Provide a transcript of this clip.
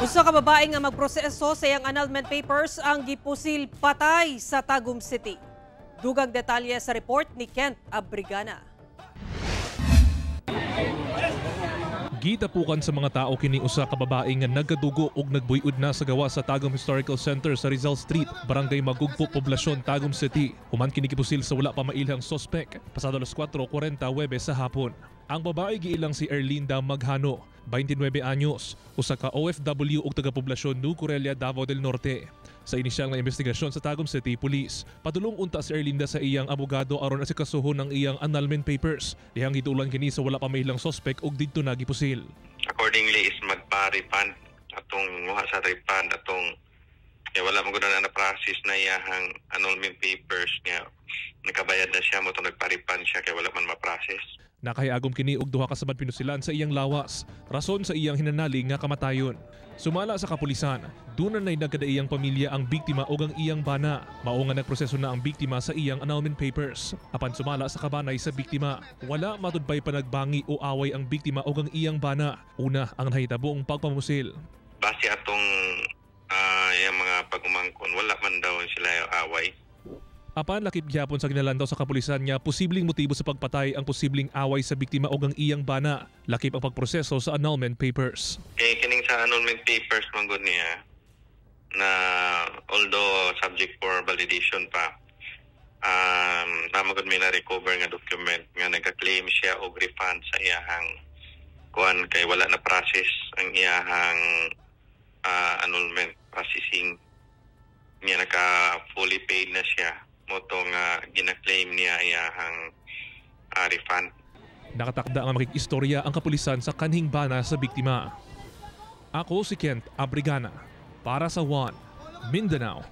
Usa ka babae nga magproseso sa iyang annulment papers ang gipusil patay sa Tagum City. Dugang detalye sa report ni Kent Abrigana. Gitapukan sa mga tao kini usa ka babae nga nagkadugo og nagbuyod na sa gawa sa Tagum Historical Center sa Rizal Street, Barangay Magugpo, Poblacion, Tagum City. Human kini gipusil sa wala pa mailhang sospek pasado alas 4:40 Huwebes sa hapon. Ang babae giilang si Erlinda Maghano, 29 anyos, usa ka OFW ug taga-poblasyon New Corellia, Davao del Norte. Sa inisyal nga investigasyon sa Tagum City Police, padulong unta si Erlinda sa iyang abogado aron asikasuhon ang iyang annulment papers. Dihang gidulan kini sa wala pa mailhang sospek ug didto na gipusil. Accordingly is magpa-refund atong nguha sa refund atong kaya wala mo na na process na iyahang annulment papers niya, nakabayad na siya mo itong nagpa-refund siya kaya wala man ma-process. Nakahiagom kini og duha ka sabad pinusilan sa iyang lawas, rason sa iyang hinanali nga kamatayon. Sumala sa kapulisan, duna na'y nagkadaiyang pamilya ang biktima og ang iyang bana. Mao nga nagproseso na ang biktima sa iyang annulment papers. Apan sumala sa kabanay sa biktima, wala matudpay panagbangi o away ang biktima og ang iyang bana. Una ang nahitabong pagpamusil. Base atong yung mga pagumangkon, wala man daw sila away. Apan lakip gyapon sa ginalantaw sa kapulisan nga posibleng motibo sa pagpatay ang posibleng away sa biktima og ang iyang bana. Lakip ang pagproseso sa annulment papers. Kay kining sa annulment papers man gud niya na although subject for validation pa, naa man gud may na-recover nga document nga nagka-claim siya og refund sa iyahang kuan kay wala na process ang iyahang annulment processing niya, naka fully paid na siya mo nga gina-claim niya iyahang refund. Nakatakda nga makikistorya ang kapulisan sa kanhing bana sa biktima. Ako si Kent Abrigana para sa One Mindanao.